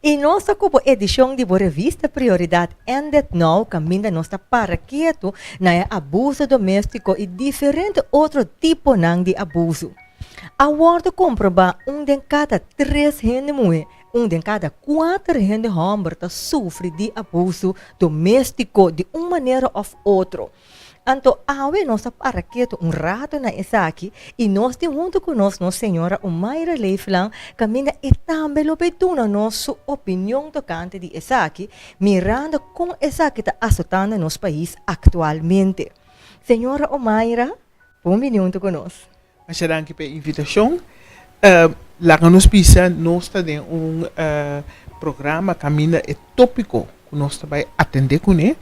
I nos ta ku bo edishon di bo revista Prioridat Ended Now kaminda nos ta para ketu na e abuso doméstiko i diferente otro tiponan di abuso. A wòrdu komprobá un den kada tres hende muhé, un den kada kuater hende hòmber ta sufri di abuso doméstiko di un manera òf otro. Anto awe nos a para ketu un rato na esaki i nos tin huntu ku nos nos señora Omaira Leeflang kaminda e tambe lo bay duna nos su opinion tokante di esaki mirando kon esaki ta asotando nos pais aktualmente. Señora Omaira, bon bini huntu ku nos. Masha danki pa e invitashon. Laga nos bisa nos ta den un programa kaminda e tópiko ku nos ta bai atendé kuné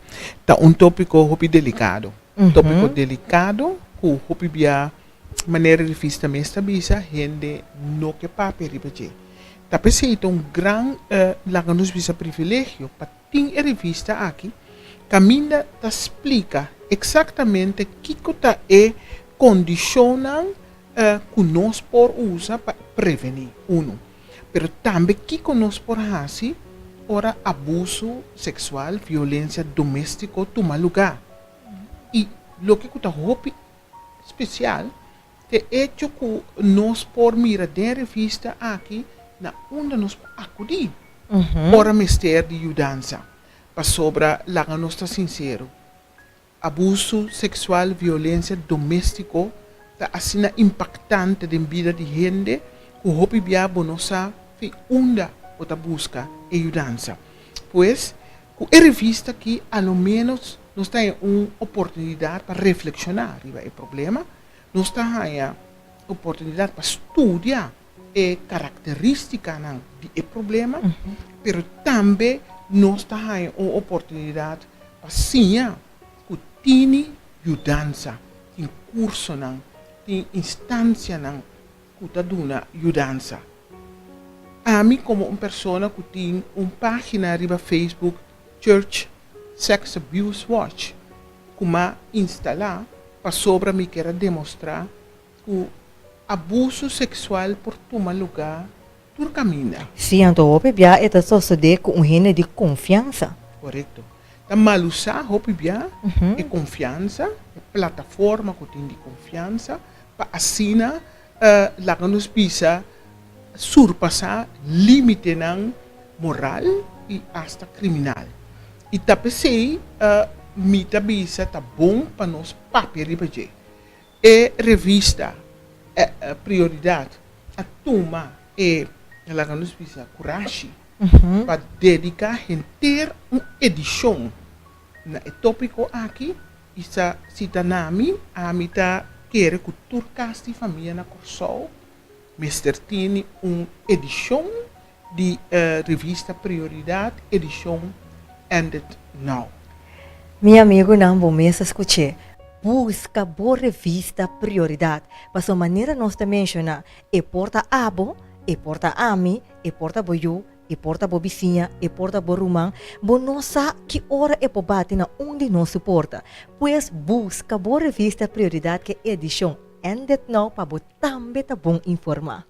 ta un tópiko hopi delikado. Tópiko delikado ku hopi bia manera revista mes ta bisa hende no ke papia riba dje. Ta p'esei ta un gran laga nos bisa privilegio pa tin e revista aki kaminda ta splika eksaktamente kiko ta e kondishonnan ku nos por usa pa prevení unu, pero tambe kiko nos por hasi ora abusu seksual, violensia doméstiko tuma lugá. I loke ku ta hopi spesial ta e echo ku nos por mira den e revista aki na unda nos por akudí ora mester di yudansa. Pasobra laga nos ta sinsero, abusu seksual, violensia doméstiko ta asina impaktante den bida di hende ku hopi bia bo no sa fi unda bo ta buska e yudansa. Pues, ku e revista aki a lo ménos nos ta haña un oportunidat pa reflekshoná riba e problema, nos ta haña oportunidat pa studia e karakterístikanan di e problema, pero tambe nos ta haña un oportunidat pa siña ku tini yudansa, tin kursonan, tin instansianan ku ta duna yudansa. Ami komo un persona ku tin un página riba Facebook Church Sex Abuse Watch ku m'a instalá pasobra mi ker a demostrá ku abuso seksual por tuma lugá tur kaminda. Sí, anto hopi bia e ta sosodé ku un hende di konfiansa. Korekto. Ta malusá hopi bia e konfiansa, e plataforma ku tin di konfiansa, pa asina laga nos bisa surpasá límitenan moral i asta kriminal. I ta p'esei mi ta bisa ta bon pa nos papia riba dje. E revista Prioridad a tuma e, laga nos bisa, kurashi pa dediká henter un edishon na e tópiko aki i sa si ta na mi, ami ta kere ku tur kas di famia na Kòrsou mester tene un edishon di revista Prioridad edishon Ended Now. Mi amigunan bo mes a skuch'é. Buska bo revista Prioridad, pasobra manera nos ta menshoná, e por ta abo, e por ta ami, e por ta bo yu, e por ta bo bisiña, e por ta bo ruman, bo no sa ki ora e por bati na un di nos su porta. Pues buska bo revista Prioridad ke edishon Ended Now pa bo tambe ta bon informá.